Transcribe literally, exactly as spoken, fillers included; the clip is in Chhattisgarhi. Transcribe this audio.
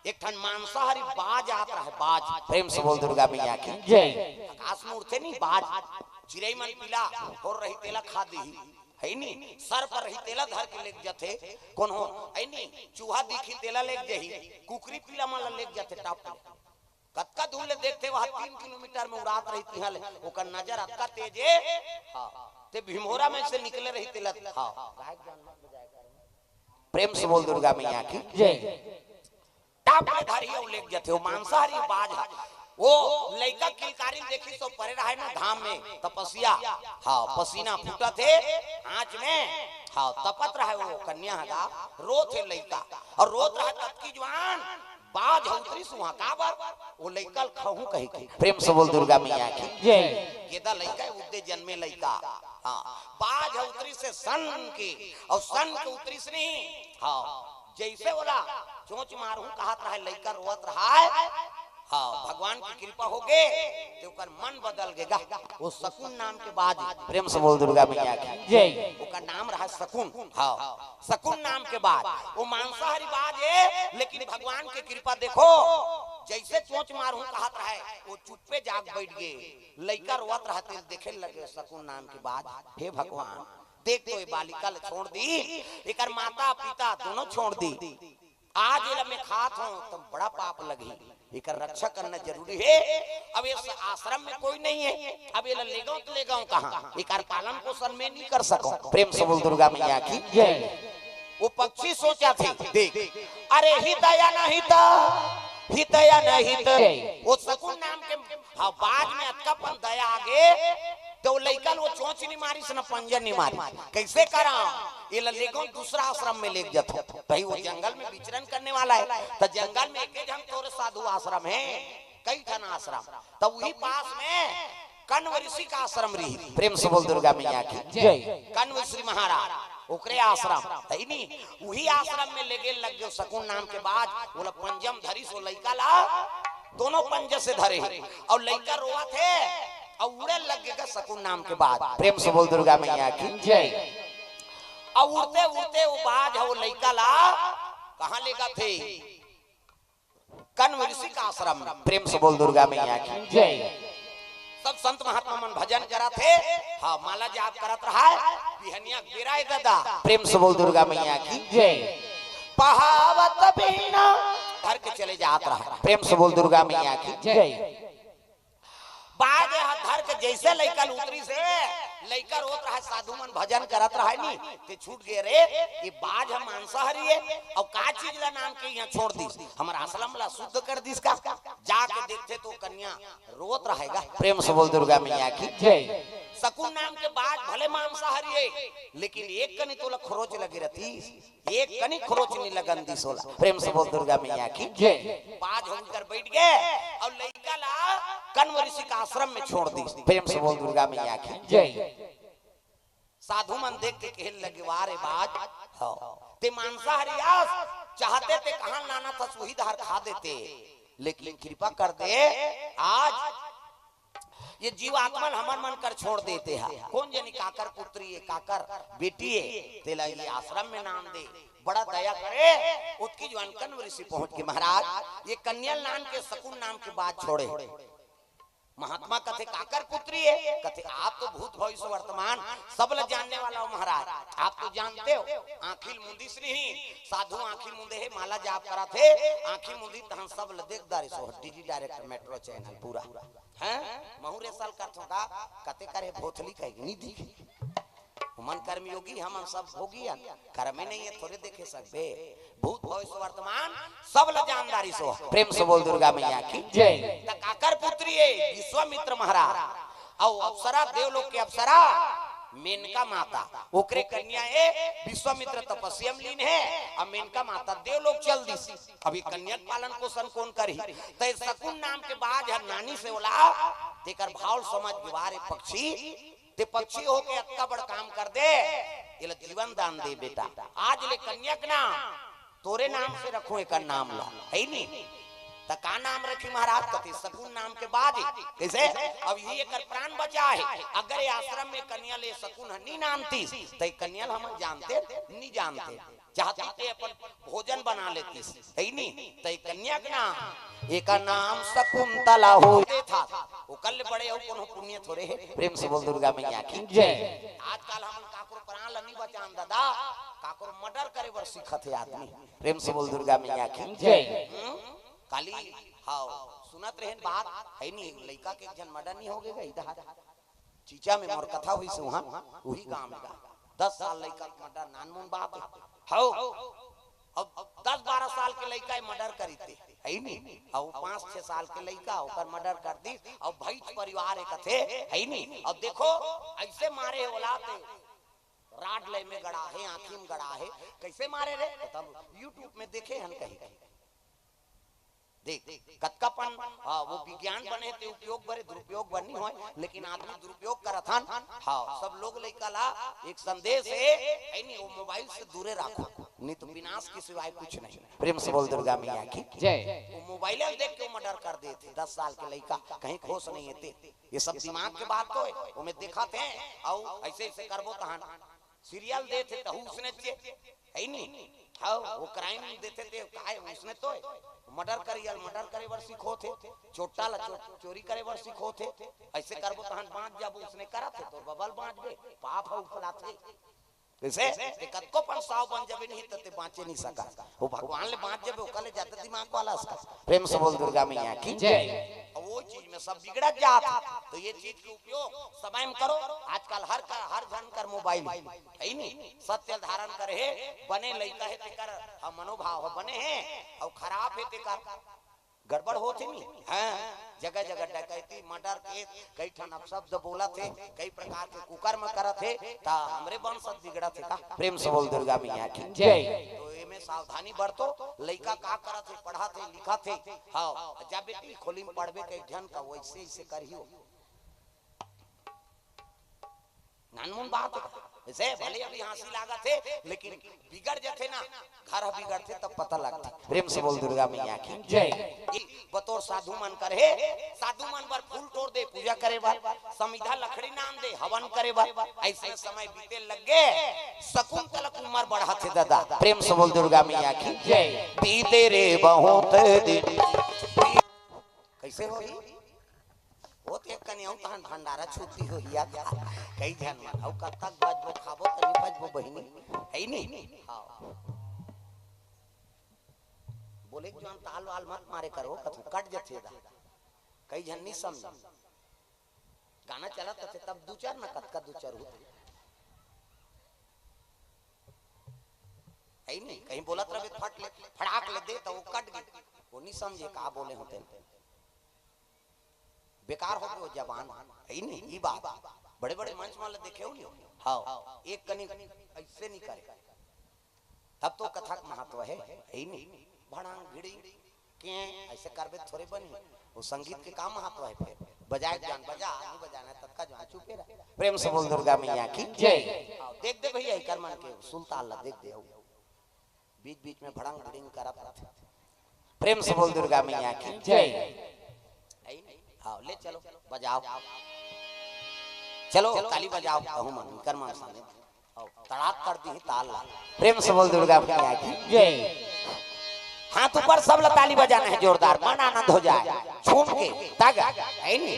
एक ठन मांसाहारी बाज आत रहे, बाज। प्रेम से बोल दुर्गा मैया की। जय। आकाश में उड़थे नहीं बाज, चिरई मन पीला होर रही तेला खा दीही, है नी? सर्प रही तेला धर के लेग जथे, कोनो है नी? चूहा दिखी तेला लेग जही, कुकरी पीला मन ला लेग जथे टाप ले। कतका दूर ले देखथे, वहां तीन किलोमीटर में उड़ात रही, तिहां ले ओकर नजर अतका तेज हे। हाँ, ते भिमोरा में से निकले रही तेला। हाँ, प्रेम से बोल दुर्गा मैया की। जय। टाप ले धरही अउ लेग जथे, वो मांसाहारी बाज ह। वो लइका किलकारी देखिस, परे रहे ना धाम में तपस्या। हाँ, पसीना फूटत हे आँच में। हाँ, तपत रहे वो कन्या ह गा, रोत हे लइका। अउ रोत रहे ततकी जुवान बाज ह उतरिस उहाँ। काबर? वो लइका ल खहूं कहिके। प्रेम से बोल दुर्गा मैया की। जय। गेदा लइका हे, उद्दे जन्मे लइका। हाँ, बाज ह उतरिस हे सन के, अउ सन के उतरिस नहीं। हाँ, जइसे ओला चोंच मारहूं कहत रहय, लइका रोवत रहय। हाँ, भगवान के कृपा होगे, ते ओकर मन बदल गे गा। वो शकुन नाम के बाज, प्रेम से बोल दुर्गा मैया की। जय। ओकर नाम रहय शकुन। हाँ, शकुन नाम के बाज, वो मांसाहारी बाज हे, लेकिन भगवान के कृपा देखो, जइसे चोंच मारहूं कहत रहय, वो चुप्पे जाग बइठ गे। लइका रोवत रहय ते देखे लगे शकुन नाम के बाज, हे भगवान, देख तो ये बालिका ल छोड़ दी, एकर माता पिता दोनों छोड़ दी। आज एला मैं खात हूं त बड़ा पाप लगही, एकर रक्षा करना जरूरी हे। अब इस आश्रम में कोई नहीं है, अब एला लेगंव त लेगंव कहां? एकर पालन पोषण मैं नहीं कर सकंव। प्रेम से बोल दुर्गा मैया की। जय। वो पक्षी सोचथे, देख, अरे हित या न हित, हित या न हित। जय। वो शकुन नाम के, हाँ, बाज में अतका पन दया आगे, त वो लइका ल वो चोंच नहीं मारिस, न पंजा नहीं मारिस। कइसे करंव? एला लेगंव दूसरा आश्रम में लेग जथंव। तही वो जंगल में विचरण करने वाला हे, त जंगल में एके झन थोरे साधु आश्रम हे, कई ठन आश्रम। त उही पास में कण्व ऋषि का आश्रम रही। प्रेम से बोल दुर्गा मैया की। जय। कण्व ऋषि महाराज, ओकरे आश्रम हे नी, उही आश्रम में लेगे लग गे शकुन नाम के बाज। ओला पंजा म धरिस, वो लइका ला दोनों पंजा से धरे हे, अउ लइका रोवत हे, अउ उड़े लग गे गा शकुन नाम के बाज। प्रेम से बोल दुर्गा मैया की। जय। अउ उड़ते उड़ते वो बाज ह वो लइका ला कहां लेगथे? कण्व ऋषि का आश्रम में। प्रेम से बोल दुर्गा मैया की। जय। सब संत महात्मा मन भजन करत हे। हाँ, माला जाप करत रहय। बिहनिया के बेरा ए दादा, प्रेम से बोल दुर्गा मैया की। जय। पहावत बीना धर के चले जात रहय। प्रेम से बोल दुर्गा मैया की। जय। बाज ह धर के जइसे लइका ल उतरिस हे, लइका रोत रहय, साधु मन भजन करत रहय नी, ते छूट गे रे, ये बाज ह मांसाहारी हे, अउ का चीज ला नान के इहां छोड़ दिस, हमर आश्रम ला शुद्ध कर दिस का? जाके देखथे त कन्या रोत रहय गा। प्रेम से बोल दुर्गा मैया की। जय। शकुन नाम के बाज भले मांसाहारी हे, लेकिन एक कनी त ओला खरोच लगे रहतिस। एक कनी खरोच नहीं लगन दिस ओला। प्रेम से बोल दुर्गा मैया की। जय। बाज ह उड़कर बइठ गे अउ लइका ला कण्व ऋषि का आश्रम में छोड़ दिस। प्रेम से बोल दुर्गा मैया की। जय। साधु मन देख के कहे लगे, "वाह रे बाज, हाँ, ते मांसाहारी अस, चाहते ते कहां लानत हस, उही डहर खा देते, लेकिन कृपा कर दे, आज ये जीवात्मा ल हमर मन कर छोड़ देते ह। कोन जनी काकर पुत्री हे, काकर बेटी हे, तेला ये आश्रम में नान दे, बड़ा दया करे।" ओतकी जुवान कण्व ऋषि पहुंच के, "महाराज, ये कन्या ल नान के शकुन नाम के बाज छोड़े।" महात्मा कथे, "काकर पुत्री हे?" कथे, "आप तो भूत भविष्य वर्तमान सब ल जानने वाला हो महाराज, आप तो जानते हो।" आंखी ल मुंदिस नहीं, साधु आंखी मुंदे हे, माला जाप करत हे, आंखी मुंदी तहन सब ल देख डारिस, ओ टीवी डायरेक्टर मेट्रो चैनल पूरा। हैं? महूं रे साल करथों का? कते करे भोथली कहे, "नहीं दिखे।" ओमन कर्मयोगी, हमन सब भोगी हन। कर्मे नहीं हे, थोरे देखे सकबे। भूत भविष्य वर्तमान सब ल जान डारिस ओ। प्रेम से बोल दुर्गा मैया की। जय। त काकर पुत्री हे? विश्वामित्र महाराज। अउ अप्सरा, देवलोक के अप्सरा, मेनका माता, ओकरे कन्या हे। विश्वामित्र तपस्या में लीन हे, अउ मेनका माता देवलोक चल दिस। अभी कन्या के पालन पोषण कोन करही? त शकुन नाम के बाज ह नानी से ओला, तेकर भाव ल समझ गे, "वाह रे पक्षी, ते पक्षी होके अतका बड़ काम कर दे, एला जीवन दान दे बेटा। आज ले कन्या के नाम तोरे नाम से रखों, एकर नाम ला, हे नी? त का नाम रखी महाराज?" कथे, "शकुन नाम के बाज।" कइसे? अब ये एकर प्राण बचा हे। अगर ये आश्रम में कन्या ल शकुन ह नी नानतिस, त ये कन्या ल हमन जानते, नी जानते। चाहती ते अपन भोजन बना लेतीस, है नी? त ए कन्या के नाम, एकर नाम शकुंतला हो देथा। ओकर ले बड़े अउ कोनो पुण्य थोरे हे। प्रेम से बोल दुर्गा मैया की जय। आजकल हमन काकरो प्राण ल नी बचान दादा, काकरो मर्डर करे बर सीखत हे आदमी। प्रेम से बोल दुर्गा मैया की जय। हम्म? काली, हाँ, सुनत रहेन बात, है नी? लइका के एक झन मर्डर नी हो गे गा इधर? चीचा में मोर कथा होइस उहाँ, उही गाँव में गा। दस साल लइका के मर्डर, नानमुन बात हे। हौ, अब दस बारह साल के लइका ए मर्डर करिस ते, है नी? अउ पाँच छह साल के लइका ओकर मर्डर कर दिस, अउ भैंस परिवार ए कथे, है नी? अब देखो, अइसे मारे हे ओला ते, राड लय में गड़ा हे, आँखी में गड़ा हे, कइसे मारे रे? त तब YouTube में देखे हन कही। देख, कतका पन, हाँ, वो विज्ञान बने हे ते उपयोग बर, दुरुपयोग बर नी होय, लेकिन आदमी दुरुपयोग करत हन। हाँ, सब लोग लइका ला एक संदेश हे, है नी, वो मोबाइल से दूरे राखो, नी त विनाश के सिवाय कुछ नहीं। प्रेम से बोल दुर्गा मैया की जय। वो मोबाइल ल देख के वो मर्डर कर देथे, दस साल के लइका, कहीं होश नहीं हे ते। ये सब दिमाग के बात तो हे, ओमे देखत हे, अउ अइसे अइसे करबो तहन सीरियल देथे तहू उसने चे, है नी? हाँ, वो क्राइम देथे ते काय उसने तो हे। मर्डर करियल, मर्डर करे बर सिखोथे, चोट्टा ला चो-, चोरी करे बर सिखोथे। अइसे करबो तहन बाँच जाबो, उसने करत हे, तोर बबल बाँचबे, पाप हे उफलाथे। कइसे? ते कतको पन साव बन जाबे नहीं त ते बाँचे नहीं सकस। वो भगवान ले बाँच जाबे, ओकर ले जादा दिमाग वाला हस का। प्रेम से बोल दुर्गा मैया की जय। अब वो चीज में सब बिगड़त जात हे। त ये चीज के उपयोग समय में करो। आजकल हर कर, हर झन कर मोबाइल हे, है नी? सत्य धारण करे हे, बने लइका हे तेकर, हाँ, मनोभाव हे, बने हे, अउ खराब हे तेकर गड़बड़ होत हे नी। हाँ, जगह जगह डकैती, मर्डर केस, कई ठन अपशब्द बोलत हे, कई प्रकार के कुकर्म करत हे, त हमरे वंश बिगड़त हे का? प्रेम से बोल दुर्गा मैया की जय। त एमे सावधानी बरतो, लइका का करत हे, पढ़त हे, लिखत हे, हाँ, जा बेटी खोली में पढ़बे कई झन का वइसे अइसे करही हो। नानमुन बात हे। अइसे भले अभी हाँसी लागत हे, लेकिन बिगड़ जथे ना, घर ह बिगड़थे तब पता लगथे। प्रेम से बोल दुर्गा मैया की जय। बतोर साधु मन कर हे, साधु मन बर फूल टोर दे पूजा करे बर, समिधा लकड़ी नान दे हवन करे बर। अइसने समय बीते लग गे, शकुंतला के उमर बढ़त हे दादा। प्रेम से बोल दुर्गा मैया की जय। बीते रे बहुत दिन। कइसे होही? वो तो एक कने अउ तहन भंडारा छुट्टी होही या का? कई झन मन, अउ कब तक बजबो खाबो त नी बजबो बहिनी, है नी? हाँ। बोले के जुआन ताल वाल मत मारे करो, कथू कट जथे दा। कई झन नी समझे। गाना चलत रथे तब दू चार न कतका दू चार होथे। है नी? कहीं बोलत रहे फट ले, फड़ाक ले दे त वो कट गे। वो नी समझे का बोले होथे। बेकार हो गे वो जबान, है नी? ई बात। बड़े-बड़े मंच मन ल देखे हो नी? हाँ, एक कनी अइसे नी करे। तब तो कथा के महत्व हे, है नी? भड़ांग भिड़िंग के अइसे करबे त थोरे बनही। वो संगीत के का महत्व हे फेर? बजाए के जान बजा, नी बजाना हे ततका जान चुपे रह। प्रेम से बोल दुर्गा मैया की जय। हाँ, देख दे भइया, एकर मन के सुलताल ला देख दे हो। बीच बीच में भड़ंग भड़िंग करत रथे। प्रेम से बोल दुर्गा मैया की जय। हाँ, ले चलो, बजाओ। चलो, ताली बजाओ, कहूँ मन, कर मन सामने। आओ, तड़ाक कर दी ताल ला। प्रेम से बोल दुर्गा मैया की जय। हाथ ऊपर, सब ला ताली बजाना हे जोरदार, मन आनंद हो जाए, झूम के, तागा, है नी?